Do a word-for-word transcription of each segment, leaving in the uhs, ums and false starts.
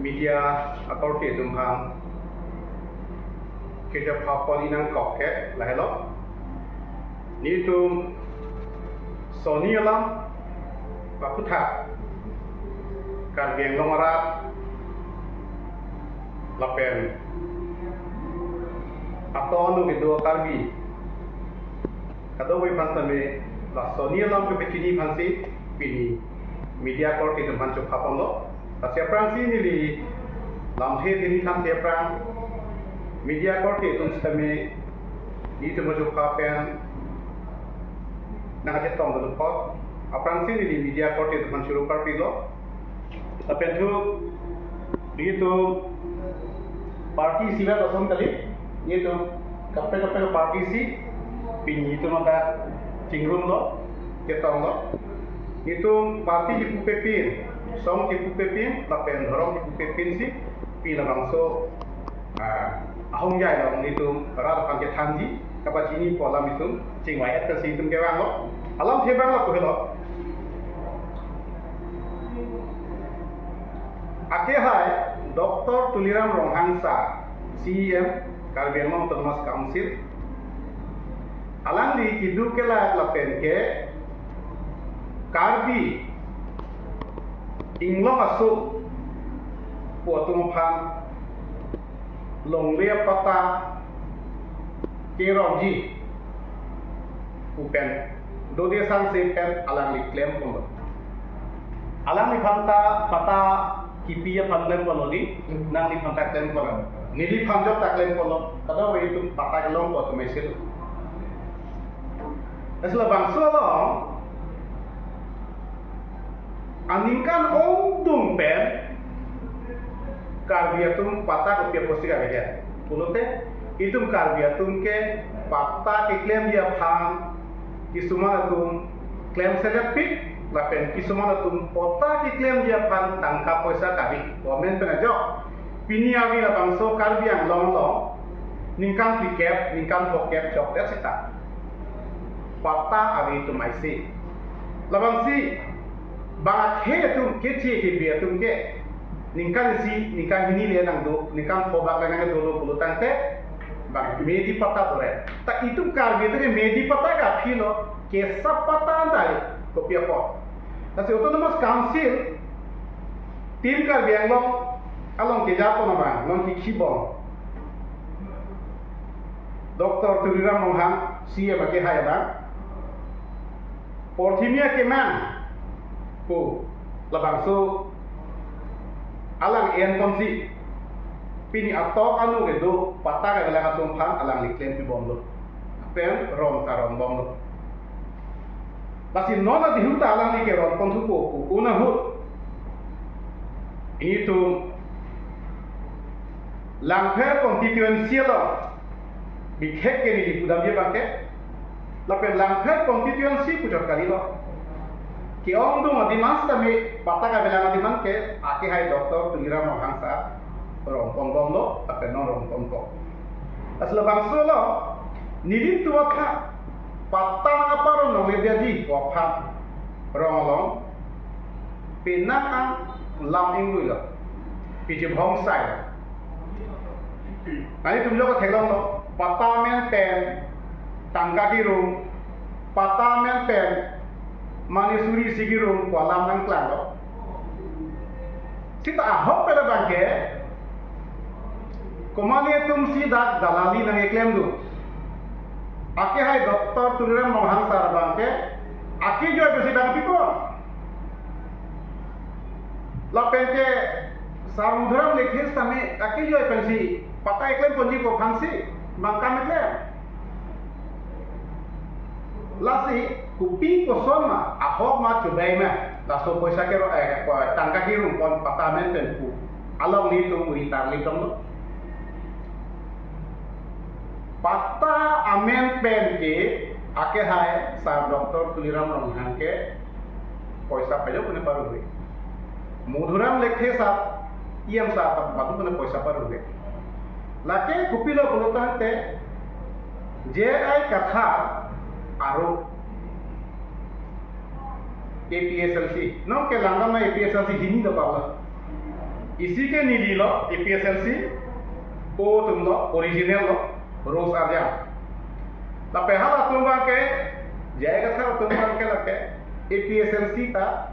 Media akorte atum aphan kejapha pon inang kok ke lahelo. Nelitum soni alam aphuthak Karbi Anglong arat lapen aton kedo Karbi kadokave aphan tame la soni alam kepachini aphansi pini media akorte atum aphan chopha ponlo. Lasi aphrangsi neli lamthe hini thamthe aphrang media akorte atum sitame nelitum chopha pen nangkachetong dolo apot. Aphrangsi neli media akorte atum aphan choro parpilo. Lapen thu nelitum party isi vet ason kali, nelitum kaprek kaprek party isi pini nelitum ata chingrumlo, chetonglo. Nelitum party kipu pepin, song kipu pepin, lapen dhorong kipu pepinsi pini labangso, ah, ahongjai along nelitum rat aphan kethanji kapachini pu alam nelitum chingvai-et pensi nelitum kevanglo. Alamthe abang lapu helo. Akehai Doctor Tuliram Ronghang sir, C E M, Karbi Anglong Autonomous Council, alangli keduk kelang lapen ke Karbi Anglong aso pu atum aphan longle apatta kerongji pu pen dode sangse pen alangli klem ponlo. Alangliphan ta patta kipi aphan klem ponlo di, nangliphan ta klem ponlo. Neliphan jok ta klem ponlo. Kadokave atum patta kelong pu atum isi lo. Lasi labangso along aningkan ongdung pen Karbi atum patta kopi apotsi kave dia pulote, itum Karbi atum ke patta keklemji aphan kisuman atum klem seletpik, lapen kisuman atum patta keklemji aphan tangka poisa kave. Government pen ajok pini arni labangso Karbi Anglong along ningkan phlikep, ningkan phokep chokdet seta patta ave atum aisi. Labangsi bang akhei atum, keche kebe atum ke ningkan isi, ningkan hini le nangdo, ningkan pho bak le nangdolo pulo tangte bang medi patta dore. Ta itum Karbi atum ke medi patta kaphilo, kesa patta anta le kopi apot. Lasi Autonomous Council, Team Karbi Anglong along keja pon abang, non kikhi bom Doctor Tuliram Ronghang, C E M akehai abang, porthimi akemang pu labangso alang en ponsi pini atok anu kedo patta kelang atum aphan alangli klem pibomlo. Pen ron ta ron bomlo. Lasi non adihu ta alangli ke ron ponthupo pu un ahut, itum Langpher constituency along bihek ke neli pudamji abang ke, lapen Langpher constituency puchot kalilo. Ke-ongdung adim an sitame patta kavelang adim an ke akehai Doctor Tuliram Ronghang sir rong ponbomlo, lapen non rong ponpo. Lasi labangso along nelitum aphan patta nangparon longle dia di pu aphan rong along penang an lam ingluilo, piji bhongsai. Nanglitum jok theklonglo, patta amen pen tangka kirung, patta amen pen mane suri isi kirung pu alam nangklanglo. Seta ahok pen abang ke komatne atumsi dak dalali nangkeklemdun. Akehai Doctor Tuliram Ronghang sir abang ke akejoi pensi bang pipon. Lapen ke sar Madhuram Lekthe sitame akejoi pensi patta keklem ponji pu aphansi bang kam keklem. Lasi kopi koson ma, ahok ma, chobei ma, laso poisa kero, eh, ko-, tangka kirung pon patta amen pen pu along nelitum uri tarlip donglo. Patta amen pen ke akehai sar Doctor Tuliram Ronghang ke poisa pajok pune paruhe. Madhuram Lekthe sir, E M sir ta badu pune poisa paruhe. Lake kopilo pulo tangte J I Kathar aro A P H L C. Non ke langdam A P H L C hini do pabla. Isi ke neli lo, A P H L C O atum lo, original lo, Rose Arjan. Lapen halatum abang ke, J I Kathar atum abang ke lake, A P H L C ta,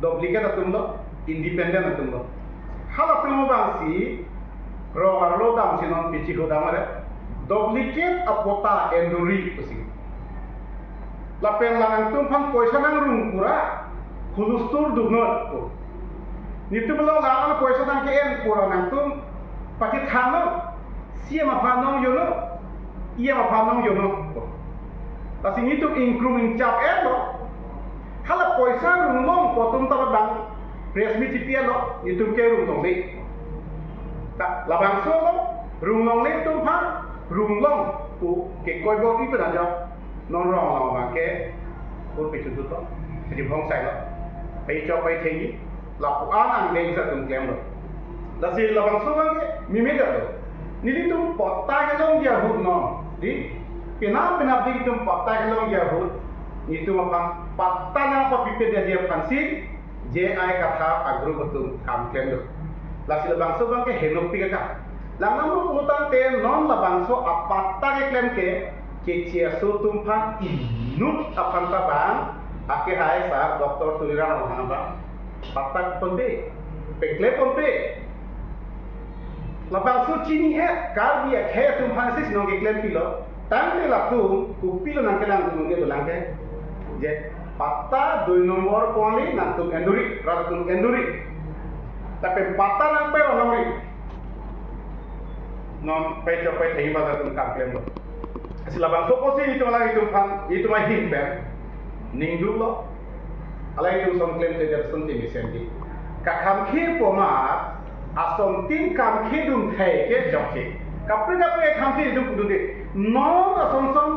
duplicate atum lo, independent atum lo. Halatum abang si, rong arlo damsi non pichi ho dam are, duplicate apatta enduri pusi. Lapen la nangtum aphan poisa nangrung pura, hulustur dunnon pu. Netum along la poisa nangke-en pura nangtum pachethangnon, C M aphan nong-unnon, E M aphan nong-unnon pu. Lasi netum ingkrung ingchap-et lo. Hala poisa runglong pu atum ta bang press meet chipi-et lo, netum ke runglongle. Ta labangso lo, runglongle atum aphan, runglong pu ke koi bo ipen aja. Non rong along abang ke, kurpi chutu to, jadi bhong sai lo. Pai chok pai thengi, lapu anang deng sa atum klem lo. Lasi labangso abang ke, mimit lo. Nelitum patta kelongji ahut non, di, pina pina di itum patta kelongji ahut, netum aphan, patta nangpapipe dia dia aphansi, J I Kathar a-group atum kam klem do. Lasi labangso abang ke henopik akam. Langnam lo pulotangte non labangso apatta keklem ke, keche aso atum aphan inut aphan ta bang, ake hai sar Doctor Tuliram Ronghang abang patta ponpe, peklem ponpe. Labangso chinihet Karbi akhei atum aphan si si nong keklem pilo. Tangte latum kopilo nangkelang atum ke dolang ke. Je patta dui nombor kongli nangtum enduri, rat atum enduri. Tapi patta nangpero nangri. Non pai chok pai thengi bata atum kam klem lo. Lasi labangso apotsi itum alang itum aphan, itum ahin pen ningduk lo. Alai itum ason klemkle, itum ason timi senti. Kakham ke poma, ason tin kam kedun thai ke jokche. Kaprek kaprek kam kedun pudun de. Non ason son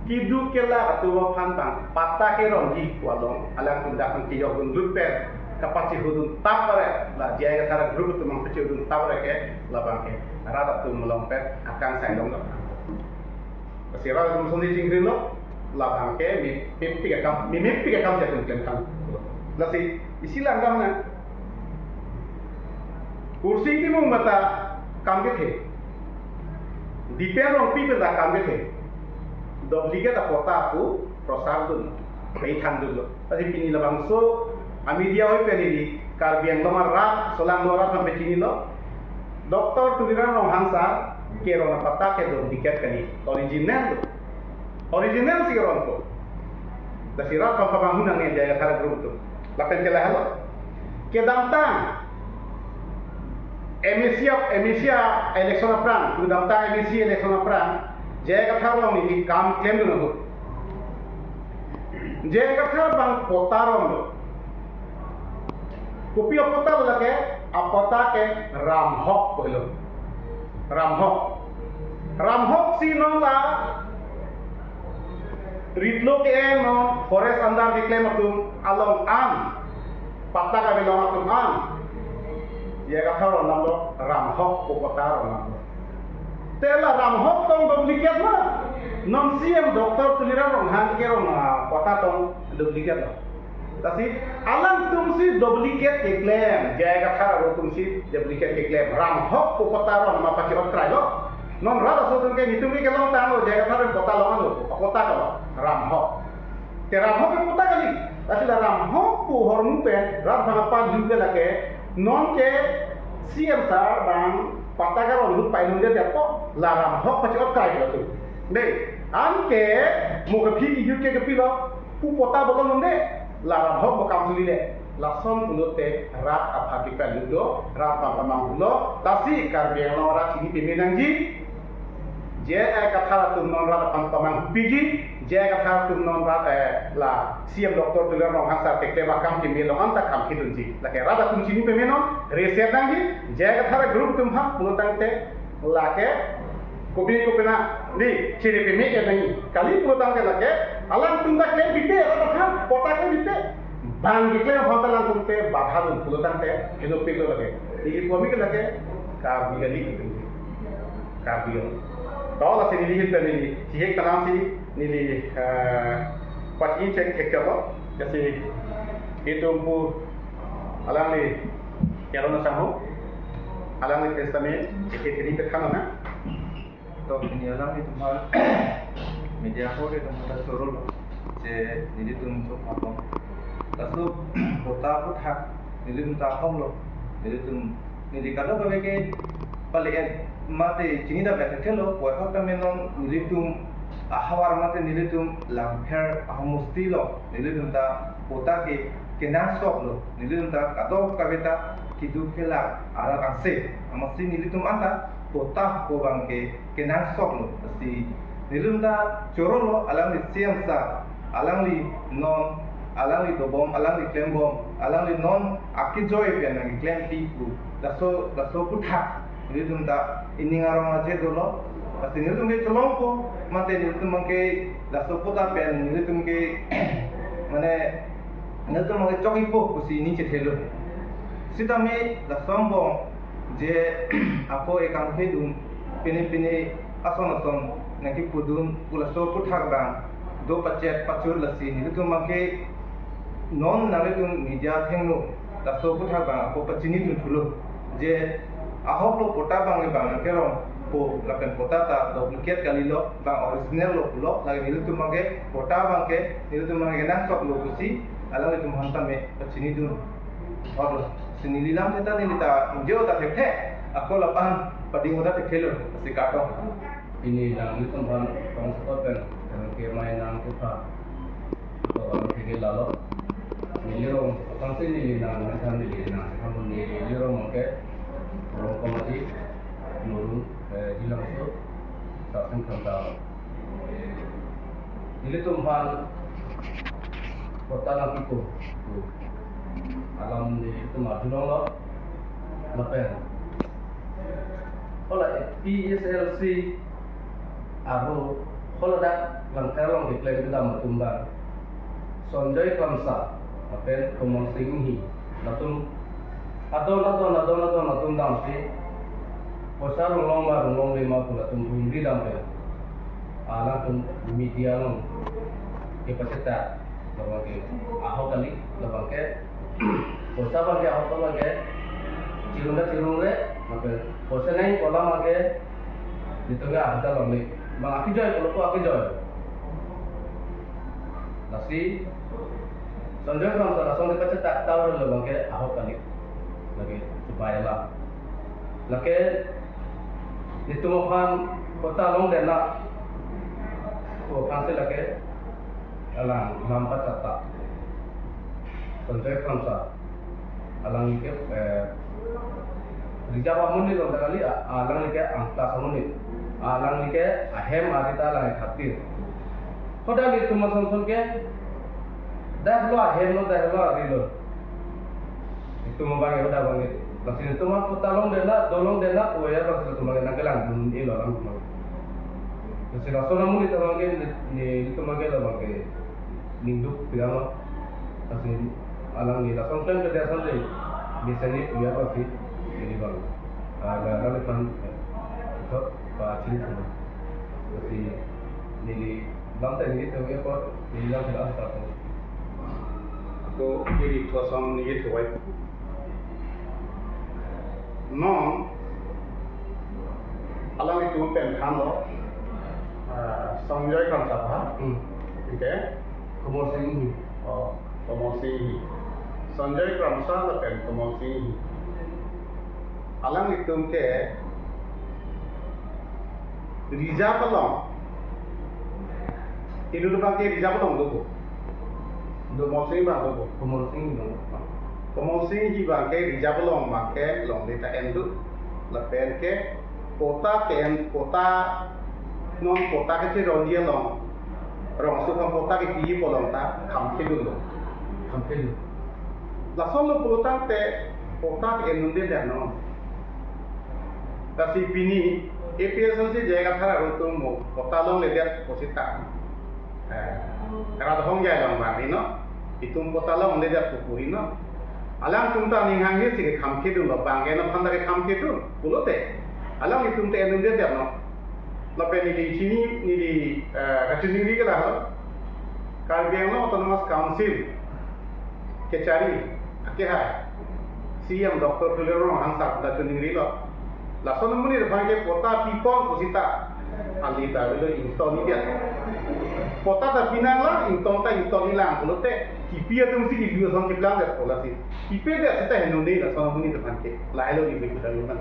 keduk kelak atum aphan bang patta kerongji pu along, alangtum dak kejokdun dut pen, kapachihudun tap are, la J I Kathar group atum nangpachihudun tap are ke, labang ke rat atum along pen akang sai long lo. Lasi rat atum ason si chingkrin lo, labang ke mi, mepik akam, mi, mepik akam si atum klem tang. Lasi isi langdam na. Kursing Timung mata kam kethe. Dipen Rongpi pen ta kam kethe. Duplicate apatta pu prosar dun, pai than dun lo. Lasi pini labangso a-media oi pen neli Karbi Anglong arat, solanglo arat aphan pachini lo. Doctor Tuliram Ronghang sar keron apatta ke duplicate kali, original lo. Original si keron ko. Lasi rat aphan pamanghu nangne J I Kathar group atum. Lapen ke lahelo. Kedamtang M A C, M A C election aphrang, kedamtang M A C election aphrang, J I Kathar along neli kam klemdun ahut, J I Kathar bang patta ron lo. Kopi apatta lo lake, apatta ke Ramhok pulo. Ramhok. Ramhok si non la ritlo ke non forest under keklem atum along an, patta kavelong atum an, J I Kathar ron damlo, Ramhok pu patta ron damlo. Te la Ramhok tong duplicate ma? Non C M Doctor Tuliram Ronghang kerong, ah, patta tong duplicate lo. Lasi alangtum si duplicate keklem, J I Kathar atum si duplicate keklem. Ramhok pu patta ron ma pachi-ot krai lo. Non rat aso atum ke netum ke kelongtanglo, J I Kathar pen patta long lo, patta ke lo, Ramhok. Te Ramhok ke patta kali. Lasi la Ramhok pu ahormu pen rat aphan padu ke lake, non ke C M sar bang patta keron ahut pai nung dia dia po, la Ramhok pachi-ot krai lo tu. Dei, anke mo ke phi kejut ke kepilo, pu patta bolon nung de, la Ramhok bo kam suli le. Lason pulote rat aphan kipel ludo, rat aphan pamanghu lo, lasi Karbi Anglong arat chini peme nangji. J I Kathar atum non rat aphan pamanghu piji, J I Kathar atum non rat, eh, la C M Doctor Tuliram Ronghang sar keklem akam keme along an ta kam kedunji. Lake rat atum chini peme non, reset nangji, J I Kathar group atum aphan pulotangte, lake, kopi kopi na, di, chiri peme ke nangji. Kali pulotangte lake, alangtum ta klem pipe, rat aphan, patta klem pipe. Bang keklem aphan ta alangtum te, badha dun pulotangte, henopik lo lake. Di, komi ke lake, Karbi kali. Karbi lo. To lasi neli hin pen neli, chihek tanang si neli, eh, pachin chek thek chalo. Lasi itum pu alangli Kero na sangho, alangli testament, eke tini pethan na. To, pini alanglitum aphan media hor atum aphan ta chorolo, je nelitum chok apon. Laso patta aphuthak nelitum ta ahoklo, nelitum neli kadokave ke pale-en mate chinidam ethek thelo, puthak tame non nelitum ahavar mate nelitum Langpher ahomosti along nelitum ta patta ke kenangsotlo, nelitum ta kadokave ta keduk kelang arat angse, amatsi nelitum anta patta ko abang ke kenangsotlo. Lasi nelitum ta chorolo, alangli C M sir, alangli non, alangli dobom, alangli klembom, alangli non akejoi pen nangkeklempi pu. Laso, laso aphuthak nelitum ta ining arong aje dolo. Lasi nelitum ke cholongpo, mate nelitum abang ke laso patta pen nelitum ke mane nelitum abang ke chok-ipo pusi ining chethelo. Sitame laso angbong je ako ekang hedun, pine pine ason ason nangkepudun pu laso aphuthak abang do pachet pachur, lasi nelitum abang ke non nanglitum media athengno laso aphuthak abang ako pachinidun thulo, je ahoklo patta abang ke bang nangkerongpo lapen patta ta duplicate kalilo, bang original lo pulo, lake nelitum abang ke patta abang ke nelitum abang ke kenangsotlo pusi alanglitum aphan tame pachinidun thulo. Si neli lam theta neli ta injo ta thekthe, ako lapu-an pading ta thekthelo, si kartong. Pini nanglitum aphan tong sekot pen, eh, kemai nangkepha to alam theke lalo. Neli rong, aphrangsi neli nang, nangthan neli nang, aphrang neli rong ke, rong komaji, nurun, eh, jilang so, Sarsing Khamkha. Nelitum aphan patta nangpiko pu alam nelitum arjulonglo. Lapen hala A P H L C arlo, hala dak Langpher along keklem kedam atum abang, Sanjoy Kramsa lapen Komol Sing Inghi, latum adon adon adon adon atum damsi poisa runglong ma runglongle ma pu latum rumri dampe, alangtum media along kepachetak, labang ke ahok kali, labang ke poisa abang ke ahok abang ke chirung ka chirung re, lapen poisa nangji pu alam abang ke nelitum ke ahok ta longle, bang akejoi pulo ko akejoi. Lasi Sanjoy Kramsa lason kepachetak ta ro, labang ke ahok kali, lake chubai alam. Lake nelitum aphan patta longdetnang pu aphansi lake alang lam pacheta. Sanjoy Kramsa, alangli ke, eh, reserve amonit along ta kali, a-, alangli ke ang class amonit. Alangli ke ahem ari ta alang khatir. Hadak nelitum ason ason ke dak lo ahem lo, dak lo ari lo. Itum abang ke hadak abang ke. Lasi nelitum aphan patta longdetnang, dolongdetnang, oyar lasi nelitum abang ke nangkelangdun-elo alam. Lasi lason amonit abang ke, ne, nelitum abang ke labang ke ningduk pidam lo. Lasi alangli lason klem kedia sante, mesen ni puya pasi, neli abang, ah, ga, ga, lepan, eh, ito, pachin, lasi neli lam ta nelitum apor, neli lam ta anta ko. To, neli thosong neli thowai. Non, alanglitum pen thanlo, ah, Sanjoy Kramsa ha? Hmm. Oke. Komol Sing Inghi. Oh, Komol Sing Inghi. Sanjoy Kramsa lapen Komol Sing Inghi. Alanglitum ke reserve along. Inut abang ke reserve along dopo. Komol Sing abang dopo. Komol Sing abang. Komol Sing Inghi abang ke reserve along abang ke longle ta en do. Lapen ke patta ke en, patta non patta kechirongji along, rongso atum patta kepiji pu along ta kham kedunlo. Kham kedun. Lason lo pulotangte patta ke en-un-edet non. Lasi pini A P H L C J I Kathar arat atum mo patta longledet pusita. Eh, rat ahong jai long bang ri non. Itum patta longledet pu pu ri non. Alangtum ta aning hanghe si kekham kedunlo, bang ke non aphan ta kekham kedun pulote, alanglitum ta en-un-edet non. Lapen neli chini, neli, eh, kachiningri ke lahelo. Karbi Anglong Autonomous Council kechari akehai C M Doctor Tuliram Ronghang sir ta chuning rilo. Lason amonit aphan ke patta pipon pusita, ali ta avelo ington idia. Patta ta pinang lang, ington ta ington ilang pulote, kipi atum si kilu ason kiplang det pola si. Kipi det sita henone lason amonit aphan ke. Lahelo di biku dalu man.